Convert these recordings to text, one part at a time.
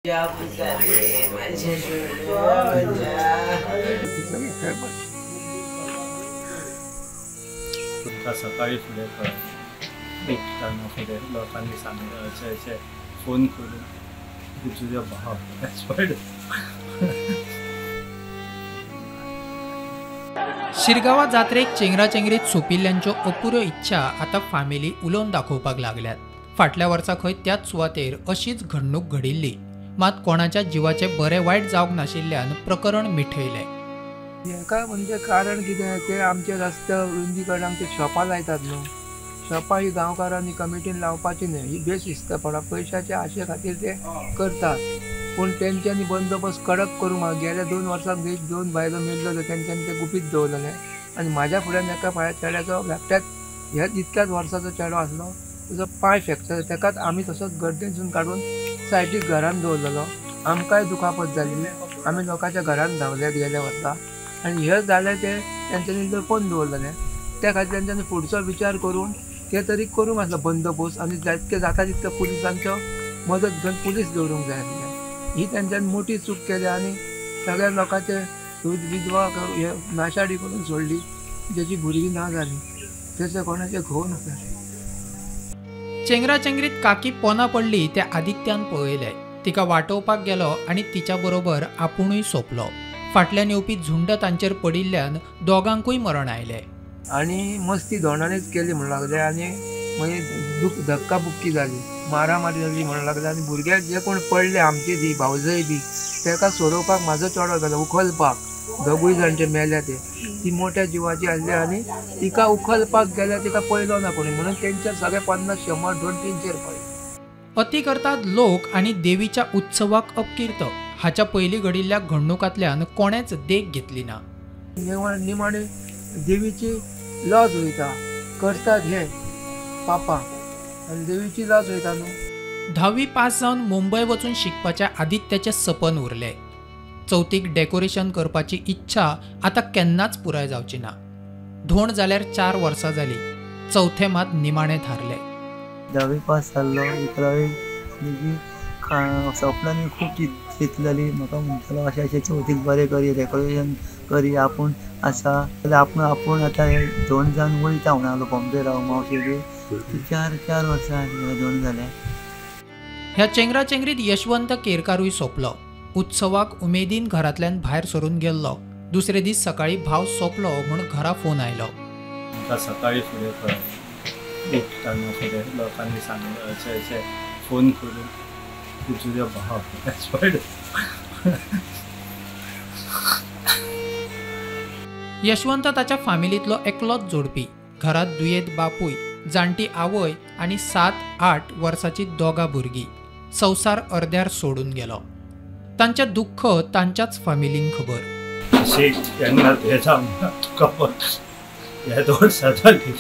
तुमकां सकाळी फुडें कळ्ळें, उठ्ठना फुडें लोकांनी सांगलें अशें अशें फोन करून की तुजो भाव एक्सपायर्ड. शिरगांवा जात्रेक चेंगराचेंगरीत सोंपिल्ल्यांच्यो अपुऱ्यो इच्छा आतां फामिली उलोवन दाखोवपाक लागल्यात. फाटल्या वर्सा खंय त्याच सुवातेर अशीच घडणूक घडिल्ली, मात कोणाच्या जिवाचे बरे वायट जावंक नाशिल्ल्यान प्रकरण मिठयलें. हेका म्हणजे कारण कितें ते आमचे रस्त्या रुंदीकरणाक ते शॉपां लायतात न्हू, शॉपां ही गांवकारांनी कमिटीन लावपाची न्हय, ही बेशिस्तपणां पयशाच्या आशे खातीर ते करतात. पूण तेंच्यांनी बंदोबस्त कडक करूंक गेल्या 2 वर्सांक एक 2 बायलो मेल्लो तेंच्यांनी ते गुपीत दवरलेले आनी म्हाज्या फुड्यान एका पांया चेड्याचो धाकट्याच ह्याच इतक्याच वर्साचो चेडो आसलो, ताजो पांय फ्रॅक्चर, तेकाच आमी तसोच गर्देनसून काडून सायडीक घरान दवरलेलो. आमकांय दुखापत जाल्ली, आमी लोकांच्या घरान धांवले गेल्या वर्सा आनी हे जालें ते तेंच्यांनी लपोवन दवरलेलें. त्या खातीर तेंच्यांनी फुडचो विचार करून ते तरी करूंक आसलो बंदोबस्त आनी जितके जाता तितके पुलिसांचो मदत घेवन पुलीस दवरूंक जाय आसले. ही तेंच्यांनी मोठी चूक केली आनी सगळ्या लोकांचे विधवा हे नाशाडी करून सोडली, ज्याची भुरगीं ना जाली, तेचे कोणाचे घोव ना जाले. चेंगराचेंगरीत काकी पोना पडली त्या आदित्यान पळयलें, तिका वाटोवपाक गेलो आनी तिच्या बरोबर आपुणूय सोंपलो. फाटल्यान येवपी झुंड तांचेर पडिल्ल्यान दोगांकूय मरण आयलें. आनी मस्ती धोंडांनीच केली म्हणूंक लागले आनी मागीर धक्काबुक्की जाली, मारामारी जाली म्हणूंक लागले आनी भुरग्याक जे कोण पडले आमची ती भावजय बी तेका सोडोवपाक म्हाजो चेडो गेलो उखलपाक, दोगूय जाण ते मेल्या ते, ती मोठ्या जिवाची आसली आनी तिका उखलपाक गेल्या तिका पळयलो ना कोणी, म्हणून तेंच्या सगळे 50, 100, 200, 300 पडले. अती करतात लोक आनी देवीच्या उत्सवाक अपकीर्त हाच्या पयलीं घडिल्ल्या घडणुकांतल्यान कोणेच देख घेतली ना. निमाणे देवीची लज वयता, करतात हे पापा आनी देवीची लज वयता न्हू. 10वी पास जावन मुंबय वचून शिकपाच्या आदित्याचें सपन उरलें. चवथीक डेकोरेशन करपाची इच्छा आतां केन्नाच पुराय जावची ना. धोण जाल्यार 4 वर्सां जाली, चवथे मात निमाणें थारलें. 10वी पास जाल्लो, 11वी सपनांनी खूब चिंतलेली, म्हाका म्हणटालो अशें अशें चवथीक बरें करी, डेकोरेशन करी, आपूण आसा जाल्यार आपूण आपूण आतां हे धोण जावन वयता म्हणून बॉम्बे राव मावशे. 4 वर्सां धोण जालें. ह्या चेंगराचेंगरीत यशवंत केरकारूय सोंपलो. उत्सवाक उमेदीन घरांतल्यान भायर सरून गेल्लो. दुसरे दीस सकाळी भाव सोंपलो म्हूण घरा फोन आयलो. तुमकां सकाळी फुडें कळ्ळें, उठ्ठना फुडें लोकांनी सांगलें अशें अशें फोन करून की तुजो भाव एक्सपायर्ड. यशवंत ताच्या फामिलींतलो एकलोच जोडपी. घरांत दुयेंत बापूय, जाणटी आवय आनी 7-8 वर्सांची दोगां भुरगीं. संवसार अर्द्यार सोडून गेलो. तांचें दुख्ख तांच्याच फामिलींक खबर. केन्ना तें जावना तुका हे वर्सां जाली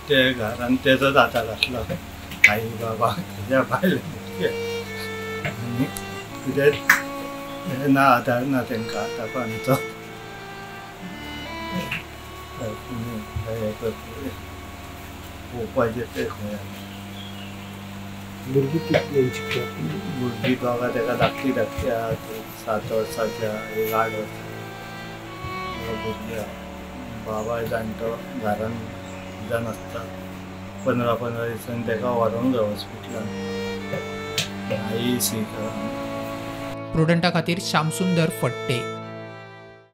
ते घरान तेजोच आदार आसलो, आई बाबा तेज्या बायले आनी कितें ना आदार ना तेंकां आतां कोणाचो. पळोवपाचें तें खंय. भुरगीं कितली शिकतात? भुरगीं दोगां तेका धाकटी धाकटी आहा, 7 वर्साची आहा, एक 8 वर्सां भुरगीं आहा. बाबा जाणटो घरान जावन आसता, 15-15 दिसांनी तेका व्हरोंक जाय हॉस्पिटलान. आई सीक. प्रुडंटा खातीर श्यामसुंदर फडते.